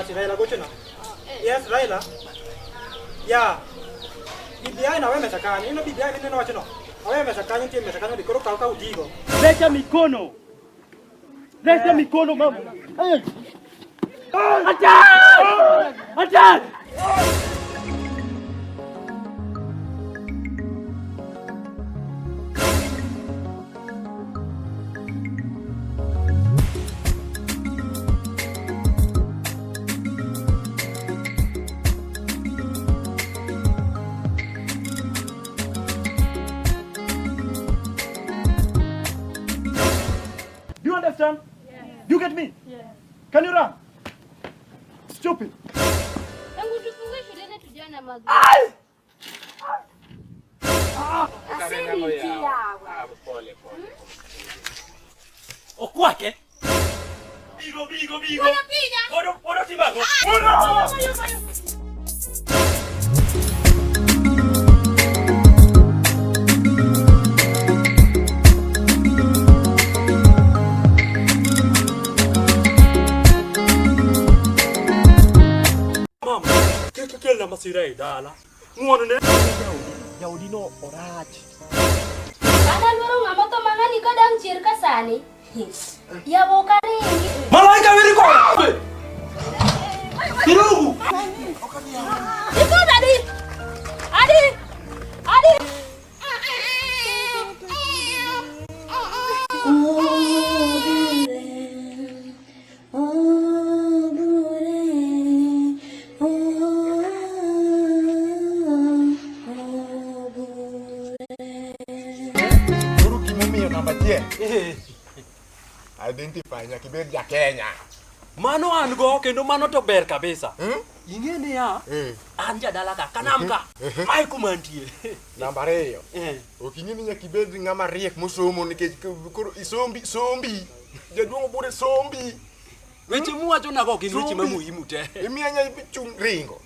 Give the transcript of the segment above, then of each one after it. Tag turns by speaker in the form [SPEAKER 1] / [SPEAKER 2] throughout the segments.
[SPEAKER 1] kiasi, Raila gochona. Yes, Raila. Yeah. BBI na wewe mesa kanyo. Ino BBI mineno wachono. Awe mesa kanyo nitie mesa kanyo koro kaw kaw tigo.
[SPEAKER 2] Leta mikono. Leta mikono mama. Hey. Attack! Attack! Do you understand?
[SPEAKER 3] Yes.
[SPEAKER 2] Do you get me?
[SPEAKER 3] Yes.
[SPEAKER 2] Can you run? Stupid.
[SPEAKER 3] Tangu tufungue shuleni tujaona mazoezi.
[SPEAKER 2] Okwake. Bigo bigo bigo.
[SPEAKER 3] Wanapiga.
[SPEAKER 2] Odo odo tibago. Mama, kik kelna masira e dala. Ng'uono ne. Jaodino orach.
[SPEAKER 3] An aluoro ng'ama tho ma ng'ani ka dang' chier ka sani. Yawo ok aringi.
[SPEAKER 2] Malaika wiri kode. Kirugu.
[SPEAKER 3] Ipondo adi. Adi. Adi.
[SPEAKER 4] Koro gimomiyo namba achiel identify nyaka ibed ja Kenya.
[SPEAKER 2] Mano an go kendo mano to ber kabisa.
[SPEAKER 4] Hmm?
[SPEAKER 2] Ing'e niya,
[SPEAKER 4] Eh.
[SPEAKER 2] an jadala ka kanam ka. Mae kuma antie.
[SPEAKER 4] Namba ariyo,
[SPEAKER 2] Eh.
[SPEAKER 4] ok ing'e ni nyaka ibed ng'ama riek mosomo nikech koro isombi sombi. Jaduong' obure sombi.
[SPEAKER 2] Weche muwacho nago gin weche ma
[SPEAKER 4] Sombi.
[SPEAKER 2] muhimu te.
[SPEAKER 4] Imiya nya chung' ringo.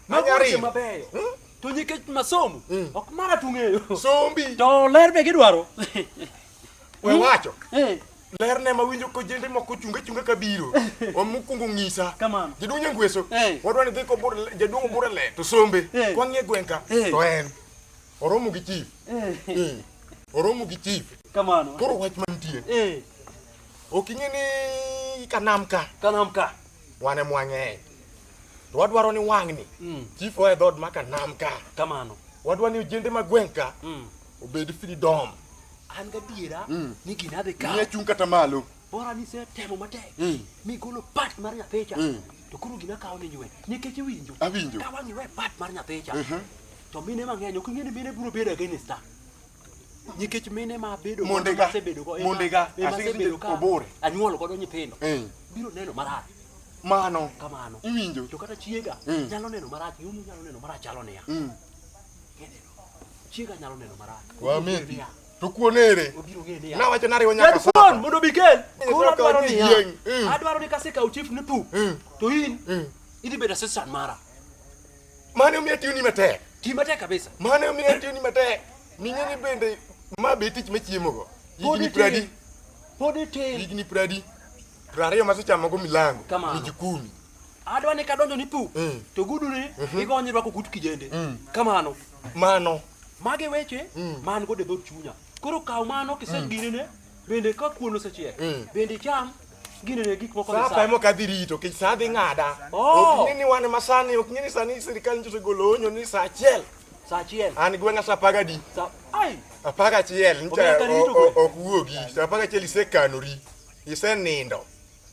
[SPEAKER 2] Mago
[SPEAKER 4] Anya
[SPEAKER 2] weche
[SPEAKER 4] ringo.
[SPEAKER 2] mabeyo.
[SPEAKER 4] Hmm?
[SPEAKER 2] To nikech masomo,
[SPEAKER 4] Mm.
[SPEAKER 2] ok mara tung'eyo.
[SPEAKER 4] Sombi.
[SPEAKER 2] To ler be gidwaro.
[SPEAKER 4] We wacho.
[SPEAKER 2] Eh,
[SPEAKER 4] Ler ne mawinjo kojende moko chunga chunga kabiro. Omukungu ng'isa.
[SPEAKER 2] Kamano.
[SPEAKER 4] Jaduong' Nyangweso.
[SPEAKER 2] Eh.
[SPEAKER 4] Wadwa ni dhi kobur jaduong' obure le to sombe.
[SPEAKER 2] Eh.
[SPEAKER 4] Kwang'iye gweng' ka
[SPEAKER 2] Eh.
[SPEAKER 4] to en. Oromo gi chief.
[SPEAKER 2] eh,
[SPEAKER 4] Eh. Oromo gi chief.
[SPEAKER 2] kamano.
[SPEAKER 4] Koro wach mantie.
[SPEAKER 2] Eh,
[SPEAKER 4] Ok ing'e ni kanam ka
[SPEAKER 2] kanam ka.
[SPEAKER 4] wan ema wang'eny. To wadwaro ni wang'ni
[SPEAKER 2] Mm.
[SPEAKER 4] chief oa e dhood ma kanam ka.
[SPEAKER 2] Kamano.
[SPEAKER 4] Wadwa ni ojende ma gweng' ka
[SPEAKER 2] Mm.
[SPEAKER 4] obed freedom.
[SPEAKER 2] An gadiera
[SPEAKER 4] Mm.
[SPEAKER 2] ni gina dhi kawo.
[SPEAKER 4] Miya chung' kata malo.
[SPEAKER 2] Bora ni isetemo matek.
[SPEAKER 4] Mm.
[SPEAKER 2] Migolo part mar nyathicha.
[SPEAKER 4] Mm.
[SPEAKER 2] To koro gima kawo ni nywe. Nikech iwinjo.
[SPEAKER 4] Awinjo.
[SPEAKER 2] Ka wang' iwe part mar nyathicha.
[SPEAKER 4] Mhm.
[SPEAKER 2] To mine mang'eny ok ing'e ni mine biro bedo against her. Nikech mine ma abedo godo,
[SPEAKER 4] Mondega.
[SPEAKER 2] masebedo go, ema-
[SPEAKER 4] Mondega.
[SPEAKER 2] ema
[SPEAKER 4] Asing'e
[SPEAKER 2] asebedo ka
[SPEAKER 4] obore.
[SPEAKER 2] anyuolo godo nyithindo.
[SPEAKER 4] Eh.
[SPEAKER 2] Biro neno marach
[SPEAKER 4] Mano.
[SPEAKER 2] kamano.
[SPEAKER 4] Iwinjo.
[SPEAKER 2] To kata chiega
[SPEAKER 4] Mm.
[SPEAKER 2] nyalo neno marach, yumo nyalo neno marach chalo niya.
[SPEAKER 4] Mm.
[SPEAKER 2] Ineno. Chiega nyalo neno marach.
[SPEAKER 4] Wameti.
[SPEAKER 2] Niya,
[SPEAKER 4] To kuon ere?
[SPEAKER 2] Obiro ng'e niya.
[SPEAKER 4] Nawacho nariwo nyaka
[SPEAKER 2] Kel kuon mondo obi kel.
[SPEAKER 4] Nyasaye
[SPEAKER 2] Koro adwaro
[SPEAKER 4] okaw
[SPEAKER 2] niya.
[SPEAKER 4] yieng'. Mm.
[SPEAKER 2] Adwaro ni kasekawo chief ni tu.
[SPEAKER 4] Mm.
[SPEAKER 2] To in
[SPEAKER 4] Mm.
[SPEAKER 2] idhi bedo assistant mara.
[SPEAKER 4] Mano omiyo atiyoni matek.
[SPEAKER 2] Ti matek kabisa.
[SPEAKER 4] Mano omiyo atiyoni matek. Ming'e ni bende ma be tich machiemogo.
[SPEAKER 2] Pod
[SPEAKER 4] Higni
[SPEAKER 2] itin.
[SPEAKER 4] pradi.
[SPEAKER 2] Pod itin.
[SPEAKER 4] Higni pradi. Prariyo masechamogo milango.
[SPEAKER 2] Kamano.
[SPEAKER 4] Mijikumi.
[SPEAKER 2] Adwa ni kadonjo ni pu.
[SPEAKER 4] Mm.
[SPEAKER 2] To gudu ni igonyo irwako gut kijende.
[SPEAKER 4] Mm.
[SPEAKER 2] Kamano.
[SPEAKER 4] Mano.
[SPEAKER 2] Magi weche
[SPEAKER 4] Mm.
[SPEAKER 2] man godo e dhood chunya. Koro kaw mano kisech ginene bende ka kuon osechiek
[SPEAKER 4] Mm.
[SPEAKER 2] bende icham ginene gik moko
[SPEAKER 4] Sa
[SPEAKER 2] ni
[SPEAKER 4] apa
[SPEAKER 2] sawa.
[SPEAKER 4] ema ok adhi rito nikech sa dhi ng'ada.
[SPEAKER 2] Oh.
[SPEAKER 4] Ok ing'e ni wan ema sani ok ing'e ni sani sirikal nyocha osegolo onyo ni sa achiel.
[SPEAKER 2] Sa achiel.
[SPEAKER 4] An gweng'a sa apar gadi.
[SPEAKER 2] Sa ai
[SPEAKER 4] Apar gachiel nyicha
[SPEAKER 2] Omera ka rito
[SPEAKER 4] o- o-
[SPEAKER 2] gwe.
[SPEAKER 4] ok wuogi. Sa apar gachiel isekanori. Isenindo.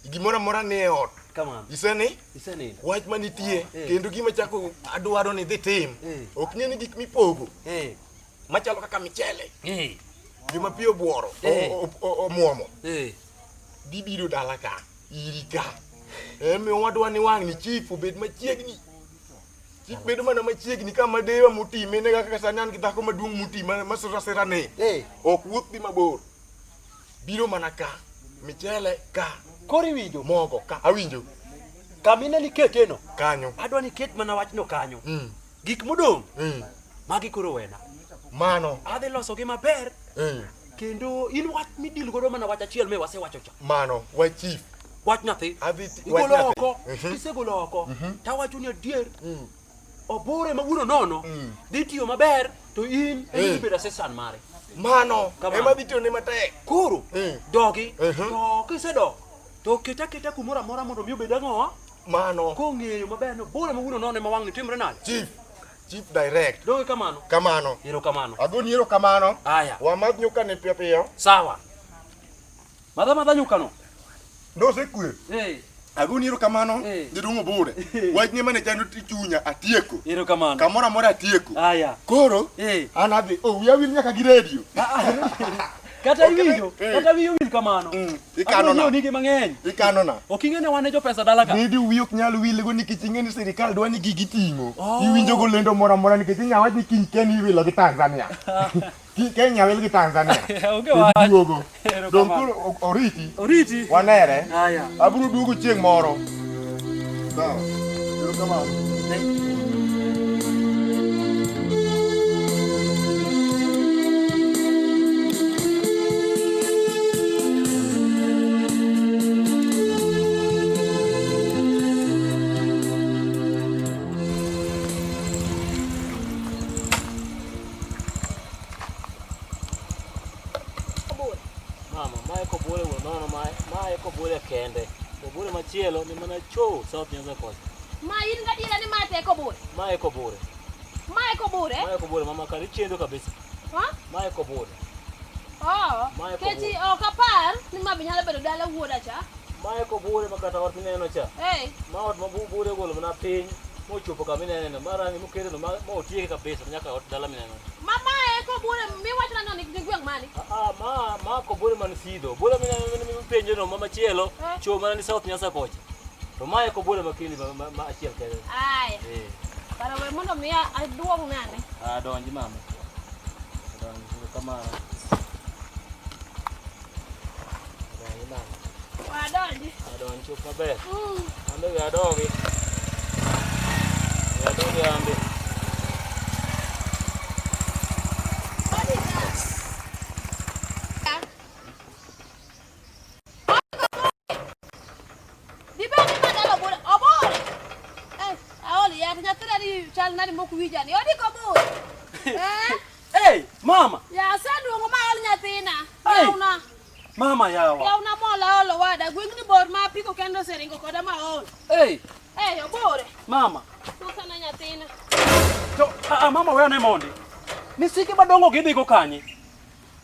[SPEAKER 4] Gimoro amora ni e ot.
[SPEAKER 2] kamano.
[SPEAKER 4] Iseni
[SPEAKER 2] Isenindo.
[SPEAKER 4] wach manitie
[SPEAKER 2] Eh.
[SPEAKER 4] kendo gima chako adwaro ni dhi tim.
[SPEAKER 2] Eh.
[SPEAKER 4] Ok ng'e ni gik mipogo
[SPEAKER 2] Eh.
[SPEAKER 4] machalo kaka michele
[SPEAKER 2] Eh.
[SPEAKER 4] joma pi obuoro
[SPEAKER 2] Eh.
[SPEAKER 4] omuomo
[SPEAKER 2] Eh.
[SPEAKER 4] dhi biro dala ka iri ka emiyo wadwa ni wang'ni chief obed machiegni chief bedo mana machiegni kama dewa moti mine kaka sani an gi dhako maduong' moti ma sira sira ni
[SPEAKER 2] Eh.
[SPEAKER 4] ok wuoth dhi mabor biro mana ka michele ka
[SPEAKER 2] Koro iwinjo
[SPEAKER 4] mogo ka awinjo
[SPEAKER 2] kamine niketeno
[SPEAKER 4] kanyo
[SPEAKER 2] adwa ni iket mana wachno kanyo.
[SPEAKER 4] mm.
[SPEAKER 2] Gik modong'
[SPEAKER 4] Mm.
[SPEAKER 2] magi koro wena.
[SPEAKER 4] mano
[SPEAKER 2] Adhi losogi maber
[SPEAKER 4] mm.
[SPEAKER 2] kendo in wach midil godo mana wach achiel me wasewacho cha.
[SPEAKER 4] mano wa chief
[SPEAKER 2] Wach nyathi.
[SPEAKER 4] Adhi ti- wach
[SPEAKER 2] Igolo
[SPEAKER 4] nyathi.
[SPEAKER 2] oko.
[SPEAKER 4] Mhm.
[SPEAKER 2] Kisegolo oko. Tawacho ni adier. Obure ma wuon onono
[SPEAKER 4] Mm.
[SPEAKER 2] dhi tiyo maber to in
[SPEAKER 4] Eh.
[SPEAKER 2] ema ibedo assistant mare.
[SPEAKER 4] Mano
[SPEAKER 2] Kamano.
[SPEAKER 4] ema dhi tiyone matek.
[SPEAKER 2] Koro
[SPEAKER 4] Eh.
[SPEAKER 2] dogi
[SPEAKER 4] Mhm.
[SPEAKER 2] to kisedok to ket aketa kumoro amora mondo mi obed ang'owa
[SPEAKER 4] Mano.
[SPEAKER 2] kong'eyo maber ni obure ma wuon onono ema wang'ni timre nade.
[SPEAKER 4] Chief. Chief direct.
[SPEAKER 2] Dogi kamano.
[SPEAKER 4] Kamano.
[SPEAKER 2] Erokamano.
[SPEAKER 4] Agoni erokamano.
[SPEAKER 2] Aya.
[SPEAKER 4] Wamadh nyuka ni piyo piyo.
[SPEAKER 2] Sawa. Madha madha nyukano.
[SPEAKER 4] Nosekwe.
[SPEAKER 2] Eh.
[SPEAKER 4] Agoni erokamano.
[SPEAKER 2] Eh.
[SPEAKER 4] Jaduong' Obure. Wach ni mane chando chunya atieko.
[SPEAKER 2] Erokamano.
[SPEAKER 4] Kamoro amora atieko.
[SPEAKER 2] Aya.
[SPEAKER 4] Koro
[SPEAKER 2] Eh.
[SPEAKER 4] an adhi. Oh, wiya wil nyaka gi redio.
[SPEAKER 2] Kata
[SPEAKER 4] Ok,
[SPEAKER 2] iwinjo,
[SPEAKER 4] eh.
[SPEAKER 2] kata wiyi owil kamano.
[SPEAKER 4] Mm, ikano
[SPEAKER 2] Abiro
[SPEAKER 4] na.
[SPEAKER 2] nyiewo nigi mang'eny.
[SPEAKER 4] Ikano na.
[SPEAKER 2] Ok ing'e ni wan e jopesa dala ka.
[SPEAKER 4] Redio wiyi ok nyal wilgo nikech ing'e ni sirikal dwa ni gigi ting'o.
[SPEAKER 2] Oh.
[SPEAKER 4] Iwinjo go lendo moro amora nikech inya wach ni kiny Kenya iwilo gi Tanzania. Kenya wil gi Tanzania.
[SPEAKER 2] Onge wach.
[SPEAKER 4] Iduogo.
[SPEAKER 2] Erokamano.
[SPEAKER 4] Dong' koro oriti.
[SPEAKER 2] Oriti.
[SPEAKER 4] Wanere.
[SPEAKER 2] Aya.
[SPEAKER 4] Abiro duogo chieng' moro. Sawa. Erokamano.
[SPEAKER 5] Mama, mae kobure wuon nono mae kobure kende. Kobure machielo ni mana cho South Nyanza kocha.
[SPEAKER 3] Ma in gadiera ni ma te kobure.
[SPEAKER 5] Mae kobure.
[SPEAKER 3] Mae kobure?
[SPEAKER 5] Mae kobure mama kar ichendo kabisa.
[SPEAKER 3] Ha?
[SPEAKER 5] Mae kobure.
[SPEAKER 3] Oh,
[SPEAKER 5] Mae
[SPEAKER 3] kechi
[SPEAKER 5] kobure.
[SPEAKER 3] ok apar ni ma be nyalo bedo dala wuoda cha.
[SPEAKER 5] Mae kobure ma kata ot mineno cha.
[SPEAKER 3] Eh,
[SPEAKER 5] Ma ot ma bure ogolo mana piny mochopo kama inene no. Ma rangi mokete no ma otieke kabisa nyaka ot dala mineno.
[SPEAKER 3] ma mae kobure miwacho na no ni gweng' mane?
[SPEAKER 5] Ah, ma ma kobure man Sidho. Bure mineno mipenjo no ma machielo
[SPEAKER 3] Eh.
[SPEAKER 5] cho mana ni South Nyanza kocha. To mae kobure makili ma achiel kende.
[SPEAKER 3] Aya,
[SPEAKER 5] Eh.
[SPEAKER 3] kara we mondo mi aduog nane.
[SPEAKER 5] Ah, donji mama. Donji kamano. Donji mama.
[SPEAKER 3] Wadonji.
[SPEAKER 5] Adonji chop maber.
[SPEAKER 3] Mm.
[SPEAKER 5] Ambe we adogi. We adogi ambe.
[SPEAKER 3] Dibed ni ma dala obure. Obure. Eh, aol yath nyathina ni chal nadi mok winja ni. Odi kobure. Eh?
[SPEAKER 2] Hey, mama.
[SPEAKER 3] Ya aseduogo ma aol nyathina.
[SPEAKER 2] Ai.
[SPEAKER 3] Yauna.
[SPEAKER 2] Mama yawa.
[SPEAKER 3] Yauna mola olo wada. Gweng'ni bor ma apiko kendo oseringo koda ma aol.
[SPEAKER 2] Hey,
[SPEAKER 3] Eh, obure.
[SPEAKER 2] mama.
[SPEAKER 3] Susana nyathina.
[SPEAKER 2] To a mama weya ne mondi. Misike madongo gidhigo kanye?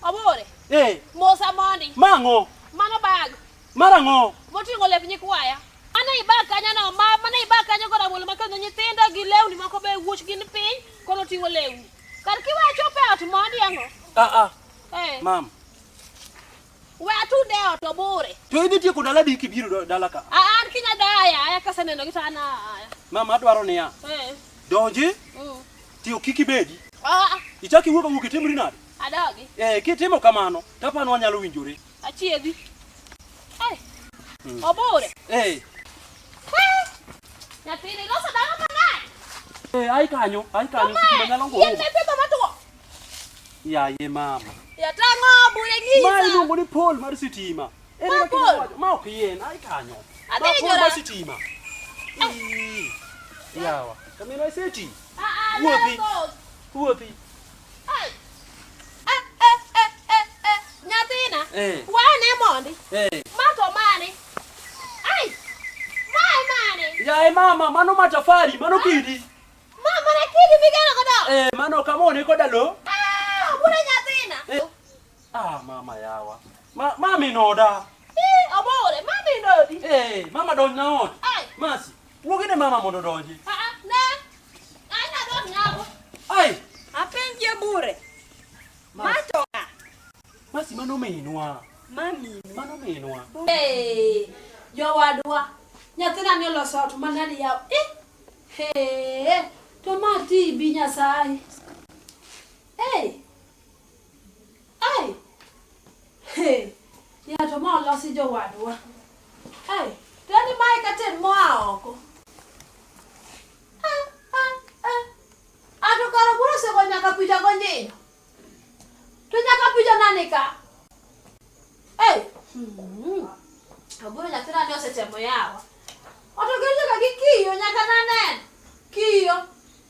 [SPEAKER 3] Obure.
[SPEAKER 2] Eh,
[SPEAKER 3] Mosa mondi.
[SPEAKER 2] mang'o?
[SPEAKER 3] Mano bag.
[SPEAKER 2] Mar ang'o?
[SPEAKER 3] Moting'o lep nyikwaya. Mane ibag kanyo no, ma mane ibag kanyo koda rabolo ma kendo nyithindo gi lewni moko be wuoch gin piny, koro oting'o lewni. Kar kiwe chopo e ot mondi ang'o?
[SPEAKER 2] Ah ah,
[SPEAKER 3] Eh,
[SPEAKER 2] mama.
[SPEAKER 3] we atunde e ot obure.
[SPEAKER 2] To idhi tieko dala di kibiro dala ka.
[SPEAKER 3] A an kinya daya, aya kaseneno gi to an aya.
[SPEAKER 2] Mama adwaro niya.
[SPEAKER 3] Eh.
[SPEAKER 2] Donji,
[SPEAKER 3] Mm.
[SPEAKER 2] tiyo kik ibedi.
[SPEAKER 3] Ah,
[SPEAKER 2] Ichak iwuok awuok itimri nade?
[SPEAKER 3] adogi.
[SPEAKER 2] Eh, kitimo kamano, tapano wanyalo winjore.
[SPEAKER 3] Achiedhi. Eh. Obure.
[SPEAKER 2] Eh,
[SPEAKER 3] Nyathini loso dala manade?
[SPEAKER 2] eh, ai kanyo, sitima nyalo
[SPEAKER 3] Yien
[SPEAKER 2] gowo.
[SPEAKER 3] mipidho motwo.
[SPEAKER 2] Yaye mama.
[SPEAKER 3] Ya tang'o obure
[SPEAKER 2] Ma
[SPEAKER 3] ng'isa.
[SPEAKER 2] iluongo ni pole mar sitima. Ere
[SPEAKER 3] Ma
[SPEAKER 2] kaka
[SPEAKER 3] pole?
[SPEAKER 2] iwacho? Ma ok yien, ai kanyo. Ma
[SPEAKER 3] Adhi
[SPEAKER 2] pole mar
[SPEAKER 3] hinyora.
[SPEAKER 2] sitima. Ii. Yawa. Kamino iseti.
[SPEAKER 3] Ah, ah,
[SPEAKER 2] Wuothi.
[SPEAKER 3] lero.
[SPEAKER 2] Wuothi.
[SPEAKER 3] Ai. Eh, eh, eh, eh, eh. Nyathina.
[SPEAKER 2] Eh.
[SPEAKER 3] Wane mondi.
[SPEAKER 2] Eh.
[SPEAKER 3] Ma to mane? Ai. Mae mane?
[SPEAKER 2] Yaye mama, mano matafari, mano kidi.
[SPEAKER 3] Ma mana kidi migero godo.
[SPEAKER 2] Eh, mano kamone koda lo.
[SPEAKER 3] Ah, obure nyathina.
[SPEAKER 2] Eh. Ah, mama yawa. Ma mami noda.
[SPEAKER 3] Eh, obure, mami ndodi.
[SPEAKER 2] Eh, mama donj na ot.
[SPEAKER 3] Ai.
[SPEAKER 2] Masi, wuogine mama mondo odonji.
[SPEAKER 3] Ah, ah, ne. Ai na dot nyago.
[SPEAKER 2] Ai,
[SPEAKER 6] Apenje bure.
[SPEAKER 2] Masi.
[SPEAKER 6] Mato ng'a?
[SPEAKER 2] Masi mano minwa.
[SPEAKER 6] Mami.
[SPEAKER 2] Mano minwa.
[SPEAKER 3] Eh, jowadwa. Nyathina ni oloso ot manadi yaw. Eh. He. To ma tibi Nyasaye. Eh. Ai. He. Ya to ma olosi jowadwa. Ai. Tani mae katen moa oko. Ah, ah, ah. Ato kara bura osego nyaka picha go nyinyo. To nyaka picha nani ka? Eh. Hmm. Aboro nyathina ni osetemo yawa. Oto gi nyaka gi kiyo nyaka nanen. Kiyo.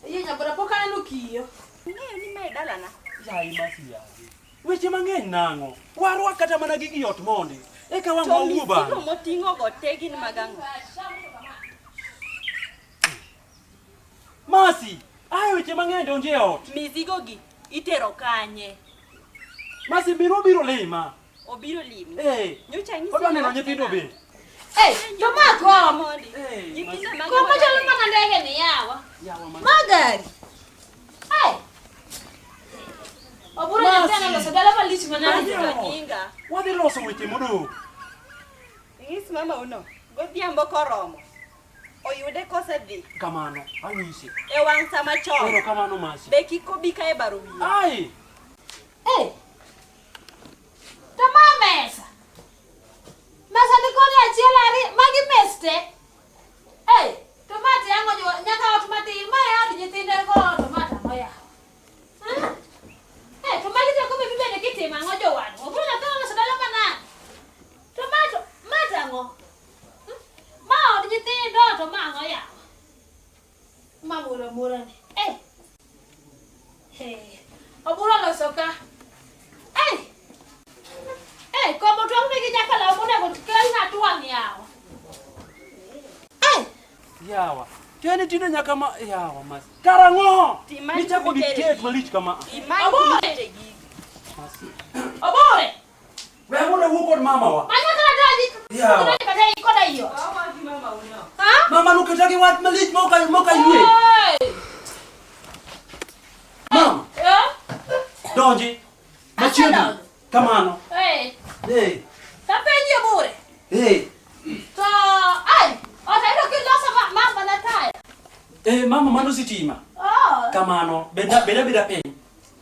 [SPEAKER 3] Iye nyabora pok aneno kiyo.
[SPEAKER 6] Ing'eyo ni mae dalana.
[SPEAKER 2] Yaye Masi yaye. Weche mang'eny nang'o? Warwak kata mana gigi ot mondi. Eka wang'
[SPEAKER 6] To
[SPEAKER 2] wawuo
[SPEAKER 6] mizigo
[SPEAKER 2] bang'e.
[SPEAKER 6] moting'o go te gin mag ang'o?
[SPEAKER 2] Masi, aye weche mang'eny donje e ot.
[SPEAKER 6] Mizigo gi itero kanye?
[SPEAKER 2] Masi biro biro lima.
[SPEAKER 6] Obiro limi.
[SPEAKER 2] Eh.
[SPEAKER 6] Nyocha anyisi
[SPEAKER 2] Odwa neno
[SPEAKER 6] ni
[SPEAKER 2] nyithindo
[SPEAKER 6] wachne
[SPEAKER 2] bende.
[SPEAKER 3] Eh, to ma kom.
[SPEAKER 6] Mondi.
[SPEAKER 2] Eh,
[SPEAKER 6] Nyithindo
[SPEAKER 2] Masi.
[SPEAKER 6] mag
[SPEAKER 3] Kom machalo mana ndege ni yawa.
[SPEAKER 2] Yawa ma.
[SPEAKER 3] Ma gari. Ai. Oburo nyathina oloso dala malich manade.
[SPEAKER 2] Masi.
[SPEAKER 6] Jinga.
[SPEAKER 2] Wadhi loso weche modong'.
[SPEAKER 6] Ing'is mama uno. Godhiambo koromo. Oyude kosedhi
[SPEAKER 2] Kamano, anyise.
[SPEAKER 6] e wang' sama chon.
[SPEAKER 2] Erokamano Masi.
[SPEAKER 6] Be kik obi ka e baro wiye.
[SPEAKER 2] Ai!
[SPEAKER 3] Eh. To ma mesa. Mesa ni koni achiel ariyo, magi mes te. Eh, to ma tiang'o jo nyaka ot matin, ma e od nyithinde go to ma tang'o yawa. Ah? Eh, to magi te kome bibede kitimo ang'o jowadwa? Obiro nyathina oloso dala manade. To ma to ma tang'o. Hmm? Ma od nyithindo to ma ang'o yawa. Ma mura mura ni. Eh. Hey. Oburo oloso ka. Hey! Hey, kom otwang' nigi nyaka law monego kelna twang' yawa. Hey!
[SPEAKER 2] Yawa. Tieni tinde nyaka ma yawa Masi. Karang'o?
[SPEAKER 6] Timany
[SPEAKER 2] Nichako
[SPEAKER 6] kuma itere
[SPEAKER 2] dictate
[SPEAKER 6] gigi.
[SPEAKER 2] malich kama.
[SPEAKER 6] Imany
[SPEAKER 3] Abore.
[SPEAKER 6] kuma itere gigi.
[SPEAKER 2] Masi.
[SPEAKER 3] Obore!
[SPEAKER 2] We mondo awuo kod mamawa.
[SPEAKER 3] Ma nyaka nadonji.
[SPEAKER 2] Yawa.
[SPEAKER 3] Nadonji kata ei koda i ot.
[SPEAKER 6] Wawa gi mama uno.
[SPEAKER 3] Ha?
[SPEAKER 2] Mama noketa gi wach malich ma ok ma ok ayie.
[SPEAKER 3] Hey!
[SPEAKER 2] Mama,
[SPEAKER 3] Eh?
[SPEAKER 2] donji. Machiegni.
[SPEAKER 3] Asedonjo.
[SPEAKER 2] Kamano.
[SPEAKER 3] Eh.
[SPEAKER 2] Eh.
[SPEAKER 3] Tapenji Obure.
[SPEAKER 2] Eh.
[SPEAKER 3] To ai, ot ayudo kiloso ma ma mana taya.
[SPEAKER 2] Eh, mama mano sitima.
[SPEAKER 3] Oh.
[SPEAKER 2] Kamano. Beda beda beda piny.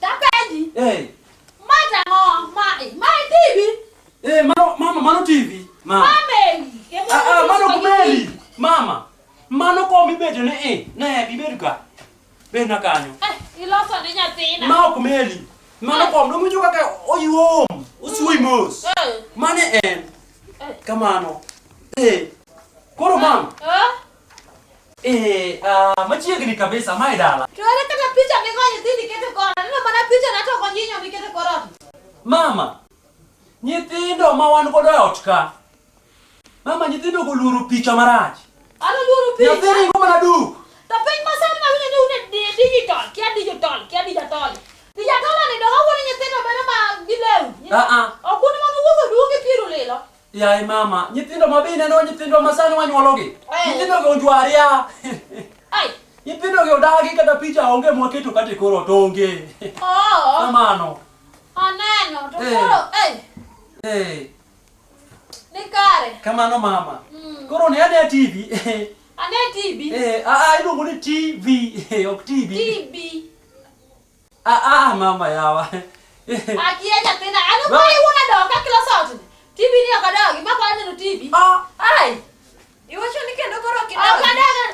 [SPEAKER 3] Tapenji.
[SPEAKER 2] Eh.
[SPEAKER 3] Ma tang'o? Ma ma TV.
[SPEAKER 2] Eh, mano mama mano TV. Mama.
[SPEAKER 3] Ma meli.
[SPEAKER 2] Ah, ah, mano ok meli. Mama. Mano kom ibedo ne e. Ne, bibed ka. Bedna kanyo.
[SPEAKER 3] Eh, iloso ne nyathina.
[SPEAKER 2] Ma ok meli. Mano kom donge kaka oyuom. Osui mos.
[SPEAKER 3] Eh.
[SPEAKER 2] Mane en.
[SPEAKER 3] Eh.
[SPEAKER 2] Kamano. Eh. Koro mama.
[SPEAKER 3] Eh?
[SPEAKER 2] Eh, ah, machiegni kabisa mae dala.
[SPEAKER 3] To ere kata picha migo nyithindo iketo kor ot? Aneno mana picha na to ok onyinyo miketo kor ot.
[SPEAKER 2] Mama, nyithindo ma wan godo e ot ka. Mama, nyithindo go oluoro picha marach.
[SPEAKER 3] An oluoro
[SPEAKER 2] Nyathi
[SPEAKER 3] picha.
[SPEAKER 2] ringo mana duk.
[SPEAKER 3] To piny masani nawinjo ni un e digital, kia digital, kia digital. Digital ni dong awuono nyithindo bedo ma gilewni.
[SPEAKER 2] Ah, ah.
[SPEAKER 3] Ok un ema uwuotho duong' gi piero lilo.
[SPEAKER 2] Yaye mama, nyithindo ma be ineno nyithindo ma sani wanyuologi.
[SPEAKER 3] Eh.
[SPEAKER 2] Nyithindo gi onjwaria.
[SPEAKER 3] Ai.
[SPEAKER 2] Nyithindo gi odagi kata picha onge mwaketo kata e kor ot onge.
[SPEAKER 3] Oo.
[SPEAKER 2] Kamano.
[SPEAKER 3] Aneno to
[SPEAKER 2] Eh.
[SPEAKER 3] koro eh
[SPEAKER 2] Eh,
[SPEAKER 3] ni kare.
[SPEAKER 2] kamano mama.
[SPEAKER 3] Mm.
[SPEAKER 2] Koro ne ane TV.
[SPEAKER 3] Ane TV.
[SPEAKER 2] Eh, ah, ah, iluongo ni TV, ok TV.
[SPEAKER 3] TV.
[SPEAKER 2] Ah, ah, mama yawa.
[SPEAKER 3] Akia nyathina, an
[SPEAKER 2] Ma-
[SPEAKER 3] ok iwuon adok kaka iloso ot ni. TV ni ok adogi, ma ok aneno TV.
[SPEAKER 2] Ah,
[SPEAKER 3] Ai.
[SPEAKER 6] Iwacho ni kendo koro ok
[SPEAKER 3] Ok
[SPEAKER 6] idonji.
[SPEAKER 3] adogi.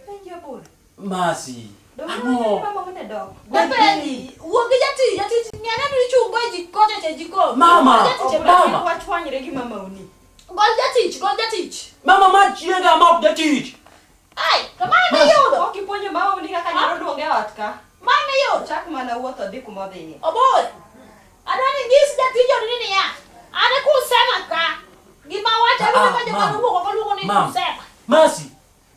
[SPEAKER 6] Penji Obure.
[SPEAKER 2] Masi.
[SPEAKER 6] Donge iwacho ni
[SPEAKER 2] Ang'o?
[SPEAKER 6] mama une dok.
[SPEAKER 3] Dapenji, wuo gi jatich, jatich ng'ane ni ichungo e jikocha cha e jikon.
[SPEAKER 2] Mama,
[SPEAKER 3] Gol jatich e
[SPEAKER 6] Obure
[SPEAKER 2] Mama.
[SPEAKER 6] kik wachwanyre gi mama uni.
[SPEAKER 3] Gol jatich, gol jatich.
[SPEAKER 2] Mama ma chiega ma ok jatich.
[SPEAKER 3] Ai, to ma miyudo.
[SPEAKER 6] Ok ipuonjo mama uni kaka nyalo luonge e ot ka.
[SPEAKER 3] Ma miyudo.
[SPEAKER 6] Chak mana wuotho dhi kuma odhiye.
[SPEAKER 3] Obor. Adwa ni nyis jatij odni niya, an e kusema ka. Gima wacho
[SPEAKER 2] Ah,
[SPEAKER 3] awinjo
[SPEAKER 2] ah,
[SPEAKER 3] ka joma
[SPEAKER 2] mama.
[SPEAKER 3] nowuok oko luongo ni
[SPEAKER 2] Mama.
[SPEAKER 3] kusema.
[SPEAKER 2] Masi,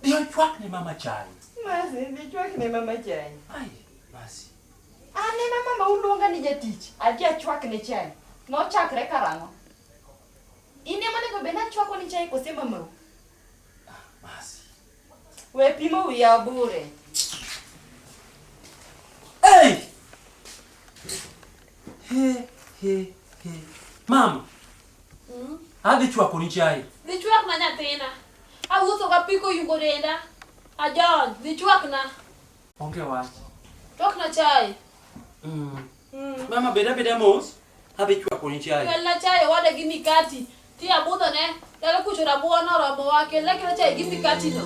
[SPEAKER 2] dhi ochwak ne mama chai.
[SPEAKER 6] Masi, dhi chwak ne mama chai.
[SPEAKER 2] Ai, Masi.
[SPEAKER 6] An ema mama uluonga ni jatich, adhi achwak ne chai. Nochakre karang'o? In ema onego bed ni achwako ni chai kose mamau?
[SPEAKER 2] Masi.
[SPEAKER 6] We pimo wiya Obure.
[SPEAKER 2] Hey! He, he, he. Mama. Adhi chwako ni chai.
[SPEAKER 3] Dhi chwakna nyathina. Awuotho gapiko yugo denda. Ajony, dhi chwakna.
[SPEAKER 2] Onge wach.
[SPEAKER 3] Chwakna chai.
[SPEAKER 2] Mm. Mama bed abeda mos. Adhi chwako ni chai.
[SPEAKER 3] Kelna chai owada gi mikati. Ti abudho ne. Dala kucho rabuon oromowa. Kelna kela chai gi mikati no.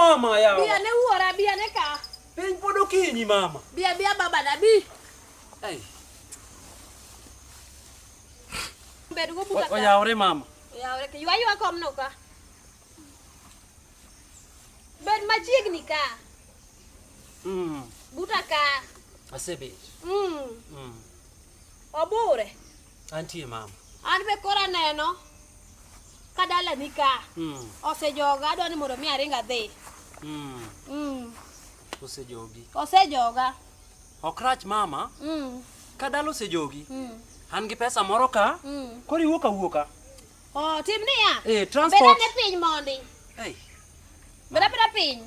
[SPEAKER 2] mama yawa.
[SPEAKER 3] Biya ne wuora, biya ne ka.
[SPEAKER 2] Piny pod okinyi mama.
[SPEAKER 3] Biya biya baba na bi.
[SPEAKER 2] Ei.
[SPEAKER 3] Bed go buta ka.
[SPEAKER 2] Oyawre mama.
[SPEAKER 3] Oyawre ke ywa ywa komno ka. Bed machiegni ka. Buta ka.
[SPEAKER 2] Asebet.
[SPEAKER 3] Obure.
[SPEAKER 2] Antie mama.
[SPEAKER 3] An be koro aneno ka dalani ka. Osejoga adwa ni mondo mi aring adhi.
[SPEAKER 2] Osejogi.
[SPEAKER 3] Osejoga.
[SPEAKER 2] Ok rach mama. Ka dala osejogi. An gi pesa moro ka. Koro iwuok awuoka.
[SPEAKER 3] Oh, tim niya.
[SPEAKER 2] Eh, transport.
[SPEAKER 3] Bed ane piny mondi.
[SPEAKER 2] Hey.
[SPEAKER 3] Bed abeda piny.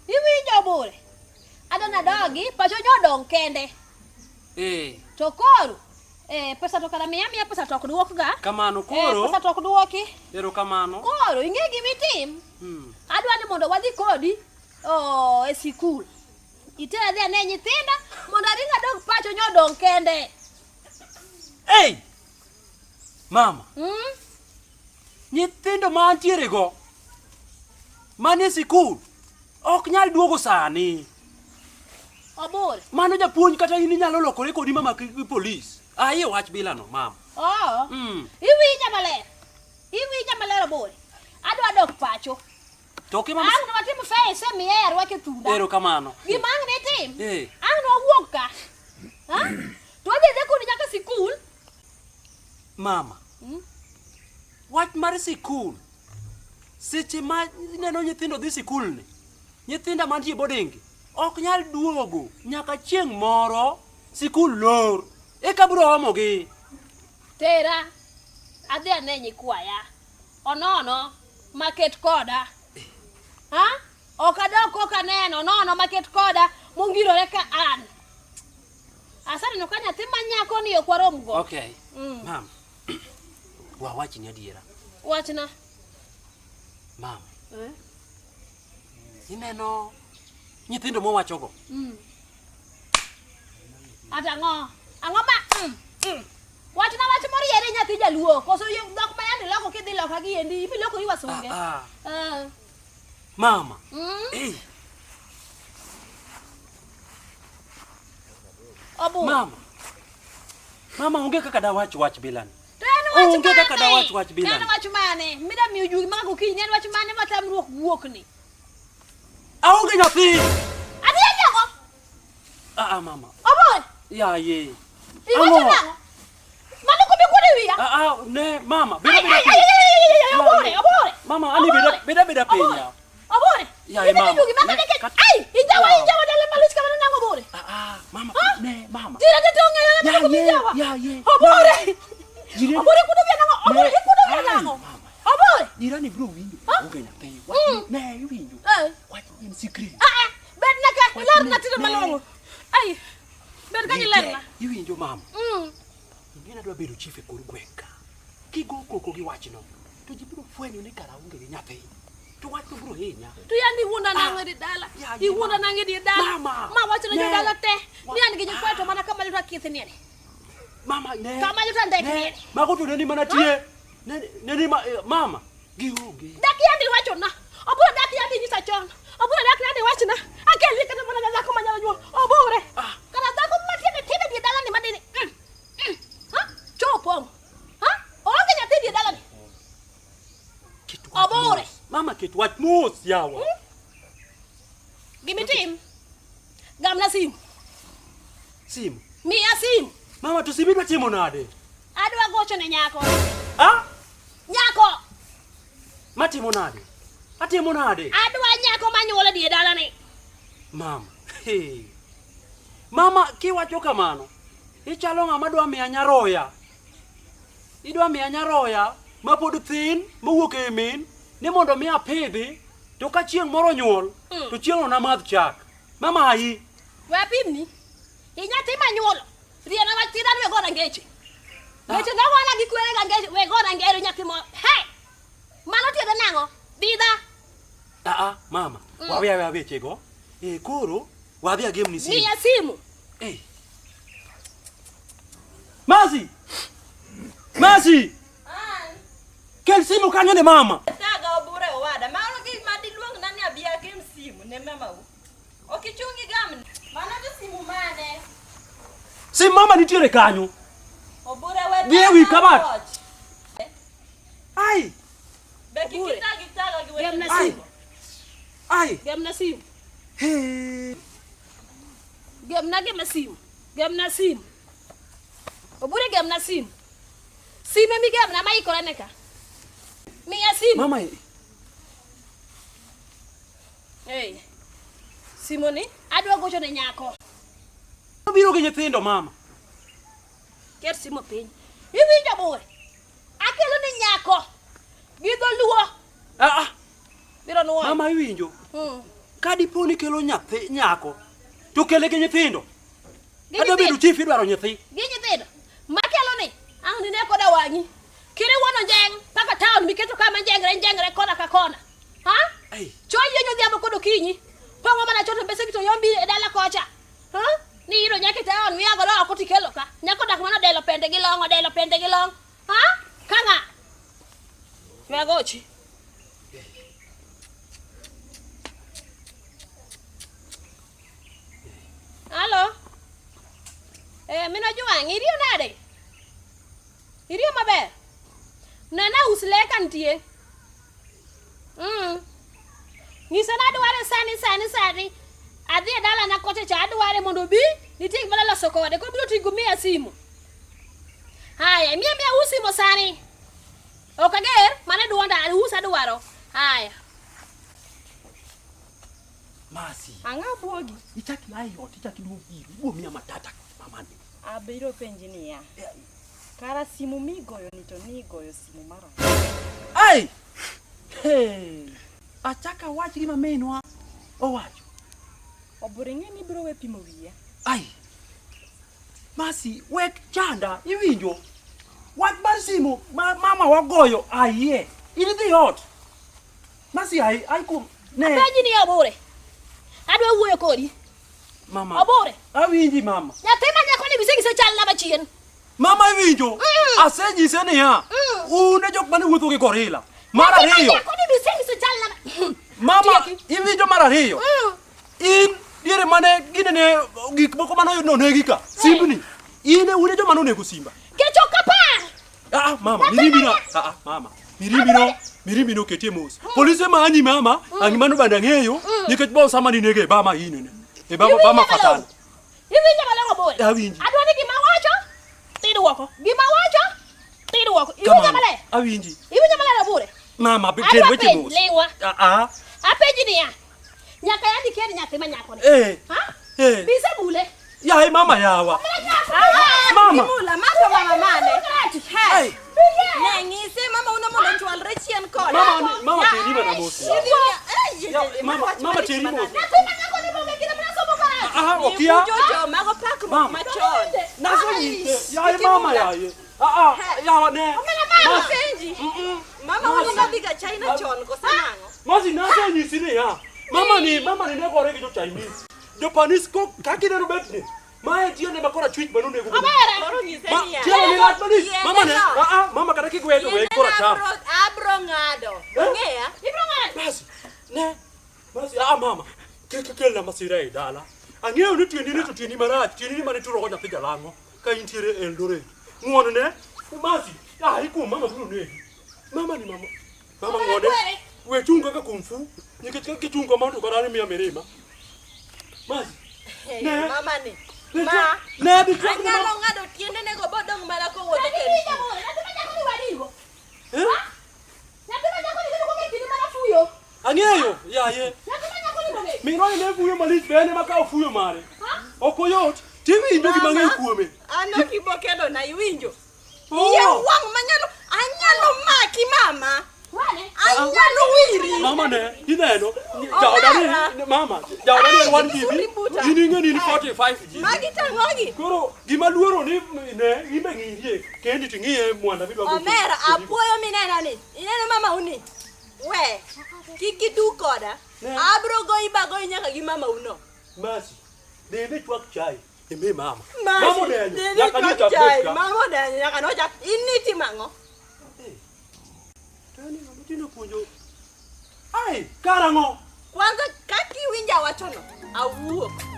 [SPEAKER 3] Iwinjo Obure? Adwa nadogi, pacho nyodong' kende.
[SPEAKER 2] Eh.
[SPEAKER 3] To koro, pesa to kara miya miya pesa to ok duok ga.
[SPEAKER 2] Kamano koro.
[SPEAKER 3] Pesa to ok duoki.
[SPEAKER 2] Erokamano.
[SPEAKER 3] Koro ing'e gima itim? Adwa ni mondo wadhi kodi e sikul. Itera adhi ane nyithinda mondo aring adog pacho nyodong' kende.
[SPEAKER 2] Hey! Mama. Nyithindo ma antiere go manie sikul ok nyal duogo sani.
[SPEAKER 3] Obure.
[SPEAKER 2] Mano japuonj kata in inyalo lokore kodi mama gi polis. Aye wach bilano mama.
[SPEAKER 3] Oh. Iwinja maler. Iwinja maler Obure. Adwa dok pacho.
[SPEAKER 2] To ok mama.
[SPEAKER 3] Ang' watim face miye arwake thunda.
[SPEAKER 2] Erokamano.
[SPEAKER 3] Gima ang' nitim.
[SPEAKER 2] Eh.
[SPEAKER 3] Ang' nwawuog ka. Ha? To wadhi adhiya kodi nyaka sikul.
[SPEAKER 2] Mama. Wach mar sikul. Seche ma ineno nyithindo dhi sikul ni, nyithinda mantie boarding ok nyal duogo nyaka chieng' moro sikul lor. Eka biro omogi.
[SPEAKER 3] Tera adhi ane nyikwaya. Onono maket koda. Ha? Ok adok kok aneno onono maket koda mongirore ka an. Aseneno ka nyathi ma nyako ni ok warom go.
[SPEAKER 2] Okay. Mam. Wawachni adiera.
[SPEAKER 3] Wachna.
[SPEAKER 2] Mam. Ineno nyithindo mowachogo.
[SPEAKER 3] Ata ang'o? Ang'o ma Wachna wach moriere nyathi jaluo. Koso dhok ma yande loko kidhi loka gi endi, ibilokori wasunge.
[SPEAKER 2] Mama. Ei.
[SPEAKER 3] Obu.
[SPEAKER 2] Mama. Mama onge kaka dawach wach bilani.
[SPEAKER 3] To en wach
[SPEAKER 2] Onge kaka
[SPEAKER 3] mane?
[SPEAKER 2] dawach wach bilani.
[SPEAKER 3] En wach mane? Mida miyo juogi ma gokinyi en wach mane ma tamruok wuok ni?
[SPEAKER 2] Aonge nyathi.
[SPEAKER 3] Adhi ang'o?
[SPEAKER 2] Ah mama.
[SPEAKER 3] Obo.
[SPEAKER 2] Ya ye.
[SPEAKER 3] Iwacho nang'o? Mano kuma ikuodo e wiya?
[SPEAKER 2] Ah ne mama, beda
[SPEAKER 3] Ai,
[SPEAKER 2] beda
[SPEAKER 3] ai,
[SPEAKER 2] piny.
[SPEAKER 3] ai, ai, ai, ai, Obore, obore.
[SPEAKER 2] Mama, ani beda beda beda piny ya.
[SPEAKER 3] Obore.
[SPEAKER 2] Ya,
[SPEAKER 3] Idhi
[SPEAKER 2] mama.
[SPEAKER 3] juogi ma
[SPEAKER 2] Ne,
[SPEAKER 3] kaka ai, injawa injawa dala malich kamano nang'o obore?
[SPEAKER 2] Ah mama, ne mama.
[SPEAKER 3] Jirani to ong'eyo
[SPEAKER 2] Ya
[SPEAKER 3] na kuma
[SPEAKER 2] ye,
[SPEAKER 3] injawa.
[SPEAKER 2] ya ye.
[SPEAKER 3] Obore.
[SPEAKER 2] Jirani.
[SPEAKER 3] Obore ikuodo wiya nang'o? Obore
[SPEAKER 2] Ne.
[SPEAKER 3] ikuodo wiya
[SPEAKER 2] Ai,
[SPEAKER 3] nang'o? Obore.
[SPEAKER 2] Jirani biro winjo. Onge nyathi. Wach ne iwinjo. Wach en secret.
[SPEAKER 3] Ah, bed na ka, ilerna tinde malong'o. Ai. Bed ka ilerna.
[SPEAKER 2] Iwinjo mama. Ing'e adwa bedo chief e kor gweng' ka. Kigo koko gi wachno, to ji biro fwenyo ni kara onge gi nyathi. To wachno biro hinya.
[SPEAKER 3] To yandi iwuonda nang'o e di dala? Iwuonda nang'o e di dala?
[SPEAKER 2] Mama.
[SPEAKER 3] Ma wacho ne
[SPEAKER 2] Ne.
[SPEAKER 3] jodala te ni an gi nyikwayo to mana kama luta kith ni.
[SPEAKER 2] Mama ne.
[SPEAKER 3] Kama luta ndek
[SPEAKER 2] Ne.
[SPEAKER 3] ni.
[SPEAKER 2] Mago to neni mana tie. Neni ma mama gionge.
[SPEAKER 3] Dak yandi wachona. Obure dak yandi nyisa chon. Obure dak yandi wachna. Akelni kata mana dhako manyalo nyuol. Obure. Kata dhako matiende tiende di dala ni madini. Ha? Chopo. Ha? Onge nyathi di dala ni. Obure.
[SPEAKER 2] Mama ket wach mos yawa.
[SPEAKER 3] Gimitim. Gamna simu.
[SPEAKER 2] Simu.
[SPEAKER 3] Miya simu.
[SPEAKER 2] Mama to simu idwa timo nade?
[SPEAKER 3] Adwa gocho ne nyako.
[SPEAKER 2] Ah?
[SPEAKER 3] Nyako.
[SPEAKER 2] Matimo nade? Atimo nade?
[SPEAKER 3] Adwa nyako manyuolo die dala ni.
[SPEAKER 2] Mama. Hey. Mama kiwacho kamano, ichalo ng'ama dwa miya nyaroya. Idwa miya nyaroya mapod thin mowuok e min ni mondo mi apidhi to ka chieng' moro nyuol to chieng'no namadh chak. Mama ayi.
[SPEAKER 3] We apimni. Inyathi manyuolo. Riena wach tida we gona ngeche. Ngeche nogona gi kwere ga ngeche we gona ngero nyathi mo. Hey! Mano tiende nang'o? Bidha.
[SPEAKER 2] Ah mama, wawe aweya wechego. Koro wadhi agemni simu.
[SPEAKER 3] Miya simu.
[SPEAKER 2] Eh. Mazi! Mazi! Kel simu kanyo ne mama.
[SPEAKER 6] Taga obure owada. Mano gima diluong na ni abi akem simu ne mamau. Ok ichung igamne. Mano to simu mane?
[SPEAKER 2] Sim mama nitiere kanyo.
[SPEAKER 6] Obure we.
[SPEAKER 2] Dhi e wi kabat. Ai,
[SPEAKER 6] Be kik itag itaga gi weche.
[SPEAKER 3] Gemna
[SPEAKER 2] ai.
[SPEAKER 3] simu.
[SPEAKER 2] Ai.
[SPEAKER 3] Gemna simu.
[SPEAKER 2] Hey.
[SPEAKER 3] Gemna gema simu. Gemna simu. Obure gemna simu. Sime mi gemna ma ikore ne ka. Miya simu.
[SPEAKER 2] Mama,
[SPEAKER 3] Hey. Simu ni adwa gocho ne nyako.
[SPEAKER 2] obiro gi nyithindo mama.
[SPEAKER 3] Ket simu piny. Iwinjo bure. Akelo ni nyako. Gi dholuo.
[SPEAKER 2] Ah, ah,
[SPEAKER 3] Biro nuoyo.
[SPEAKER 2] mama iwinjo.
[SPEAKER 3] Mm.
[SPEAKER 2] Ka dipo ni kelo nyathi nyako, to kele gi nyithindo.
[SPEAKER 3] Gi
[SPEAKER 2] Adwa bedo
[SPEAKER 3] nyithindo.
[SPEAKER 2] chief idwaro nyathi.
[SPEAKER 3] Gi nyithindo. Makelo ni ang' nine koda wang'i. Kiri wuon onjeng' kaka town miketo kama njengre njengre kona ka kona. Ha?
[SPEAKER 2] Ai.
[SPEAKER 3] Choo yienyo odhiambo kod okinyi. Pong'o mana choto mbese to yombi e dala kocha. Ha? Ni iro nyaka e town miya godo oko tikelo ka. Nyako dak mana delo pende gi long, odelo pende gi long. Ha? Ka ng'a? We gochi. Halo? Eh, mina juang, iriyo nade? Iriyo maber? Nena us le ka nitie. Mm. Nyisa ni adware sani sani sani. Adhi e dalana kocha cha adware mondo obi, nitie gima adwa loso kode, koro biro tingo miya simu. Haya, miya miya us simo sani. Ok ager, mano e duonda, us adwaro. Haya.
[SPEAKER 2] Masi,
[SPEAKER 6] Ang'o buogi?
[SPEAKER 2] ichak ia e ot, ichak iduog iri, ibo miya matata mamani.
[SPEAKER 6] Abiro penji niya. Kara simu migoyo ni to nigoyo simu mara.
[SPEAKER 2] Ai! Hey. Achaka wach gima minwa owacho.
[SPEAKER 6] Obure ng'e ni ibiro we pimo wiya.
[SPEAKER 2] Ai. Masi, wek chanda, iwinjo. Wach mar simu ma mama wagoyo ayie. In idhi ot. Masi ai ai kuom ne
[SPEAKER 3] Apenji ni obure. Adwa wuoyo kodi.
[SPEAKER 2] mama.
[SPEAKER 3] Obure.
[SPEAKER 2] Awinji mama.
[SPEAKER 3] Nyathi ma nyako ni bisengise chal na machien.
[SPEAKER 2] Mama iwinjo. Asenyise niya. Un e jok mane wuotho gi gorilla. Mar
[SPEAKER 3] Nyathi ma
[SPEAKER 2] ariyo.
[SPEAKER 3] nyako ni bisengise chal na
[SPEAKER 2] Mama
[SPEAKER 3] Tieki.
[SPEAKER 2] iwinjo mar ariyo. In diere mane ginene gik moko mane oyud nonegi ka. Simbni. In e un e joma nonego simba.
[SPEAKER 3] Kech ok apar.
[SPEAKER 2] Ah, ah, mama, mirimbi no. Ah, ah, mama. Mirimbi no, mirimbi no ketie mos. Polise manyi mama, ang mano bende ang'eyo, nikech bo sama ni nege e bama inene. E bama
[SPEAKER 3] Iwinjo
[SPEAKER 2] bama
[SPEAKER 3] malong'o?
[SPEAKER 2] fatan.
[SPEAKER 3] Iwinjo malong'o boy.
[SPEAKER 2] Awinji.
[SPEAKER 3] Adwa ni gima wacho tidwoko. Gima wacho tidwoko. Iwinjo
[SPEAKER 2] Kamano.
[SPEAKER 3] maler.
[SPEAKER 2] Awinji.
[SPEAKER 3] Iwinjo maler obure.
[SPEAKER 2] Mama, be
[SPEAKER 3] Adwa
[SPEAKER 2] ter weche
[SPEAKER 3] penj
[SPEAKER 2] mos.
[SPEAKER 3] ling'wa.
[SPEAKER 2] Ah, ah.
[SPEAKER 3] Apenji niya. Nyaka yandi ker nyathi ma nyako ni.
[SPEAKER 2] Eh.
[SPEAKER 3] Ha?
[SPEAKER 2] Eh.
[SPEAKER 3] Bise bule.
[SPEAKER 2] Yaye mama yawa. Mama.
[SPEAKER 6] Mula mato mama mane.
[SPEAKER 2] Ai.
[SPEAKER 6] Ne ng'ise mama uno mondo ochwalre chien kode.
[SPEAKER 2] Mama, mama teri mana mos.
[SPEAKER 6] Idhi miya-
[SPEAKER 2] Ya,
[SPEAKER 6] Ei,
[SPEAKER 2] mama,
[SPEAKER 6] wach
[SPEAKER 2] mama
[SPEAKER 6] malich
[SPEAKER 2] teri
[SPEAKER 6] manade.
[SPEAKER 2] mos.
[SPEAKER 3] Nyathi ma nyako ni bonge kinde mana somo karach.
[SPEAKER 2] Ah, okia.
[SPEAKER 6] Nibucho mago pakruok
[SPEAKER 2] Mama.
[SPEAKER 6] machon.
[SPEAKER 2] Nasonyise. Yaye mama yaye. Ah, ah, yawa ne.
[SPEAKER 6] Mama penji. Mama uno nodhiga China chon koso nang'o?
[SPEAKER 2] Masi nasonyisi niya. Mama ni, mama ni ne gore gi jo Chinese. Japanese ko kaka ineno betni. Mae tiende ma kora chwich mane onego.
[SPEAKER 3] Omera.
[SPEAKER 6] Koro nyise
[SPEAKER 2] Ma
[SPEAKER 6] niya.
[SPEAKER 2] tiende ni lach malich.
[SPEAKER 6] Yiende
[SPEAKER 2] Mama ne,
[SPEAKER 6] no.
[SPEAKER 2] ah ah, mama kata kigwe to we
[SPEAKER 6] Yiende
[SPEAKER 2] kora
[SPEAKER 6] no
[SPEAKER 2] cham.
[SPEAKER 6] abro ng'ado. Ong'eya?
[SPEAKER 3] Ibro ng'ado.
[SPEAKER 2] Basi, ne. Basi, ah mama. Kik kelna masira e dala. Ang'eyo ni tiendi ni to tiendi marach, tiendi ni mane ituro go nyathi jalang'o ka intiere Eldoret. Ng'uono ne. Masi, ah ikuom mama biro negi. Mama ni mama. Mama ng'uone. We chung kaka kung fu. Nikech ka kichung kamano to kata an imiya mirima. Masi. Ne.
[SPEAKER 6] Mama ni.
[SPEAKER 2] Ne,
[SPEAKER 6] Ma.
[SPEAKER 2] ne bi chwak ni
[SPEAKER 6] Anyalo
[SPEAKER 2] mama.
[SPEAKER 6] ng'ado tiendene go bodong' mana kowuotho kendo.
[SPEAKER 3] Iwinjo bure. Nyathi ma nyako ni wadigo.
[SPEAKER 2] Eh?
[SPEAKER 3] Nyathi ma nyako ni kendo konge kinde mana fuyo.
[SPEAKER 2] Ang'eyo, yaye.
[SPEAKER 3] Nyathi ma nyako ni bonge.
[SPEAKER 2] Minwa ni ne fuyo malich be en ema kawo fuyo mare. Ok oyot. Tiwinjo gima ng'eyo kuome.
[SPEAKER 6] An ok ibo kelona iwinjo.
[SPEAKER 2] Oh.
[SPEAKER 6] Iye wang' manyalo anyalo maki mama.
[SPEAKER 3] Wane.
[SPEAKER 6] Anyalo wiri.
[SPEAKER 2] Mama ne, ineno, jaoda ni, mama, jaoda ni en 1 GB,
[SPEAKER 6] Suri buta.
[SPEAKER 2] in ing'e ni in 45 GB.
[SPEAKER 6] Magi tang'ogi.
[SPEAKER 2] Koro gima luoro ni ne, imbe ng'irie, kendi to ing'iye mwanda midwa gocho.
[SPEAKER 6] Omera apuoyo mineno ni. Ineno mama uni. We. Kik idug koda.
[SPEAKER 2] Ne.
[SPEAKER 6] Abro goyi bagoyi nyaka gi mama uno.
[SPEAKER 2] Masi, dhi idhi chwak chai, imi mama.
[SPEAKER 6] Masi,
[SPEAKER 2] Mama odenyo,
[SPEAKER 6] dhi idhi
[SPEAKER 2] nyaka
[SPEAKER 6] chwak
[SPEAKER 2] nyocha
[SPEAKER 6] chai,
[SPEAKER 2] bet ka.
[SPEAKER 6] Mama odenyo nyaka nochak. In nitimo ang'o?
[SPEAKER 2] To en ng'ama tinde opuonjo. Ai, karang'o?
[SPEAKER 6] Kwanza kaki
[SPEAKER 7] Iwachono, awuok.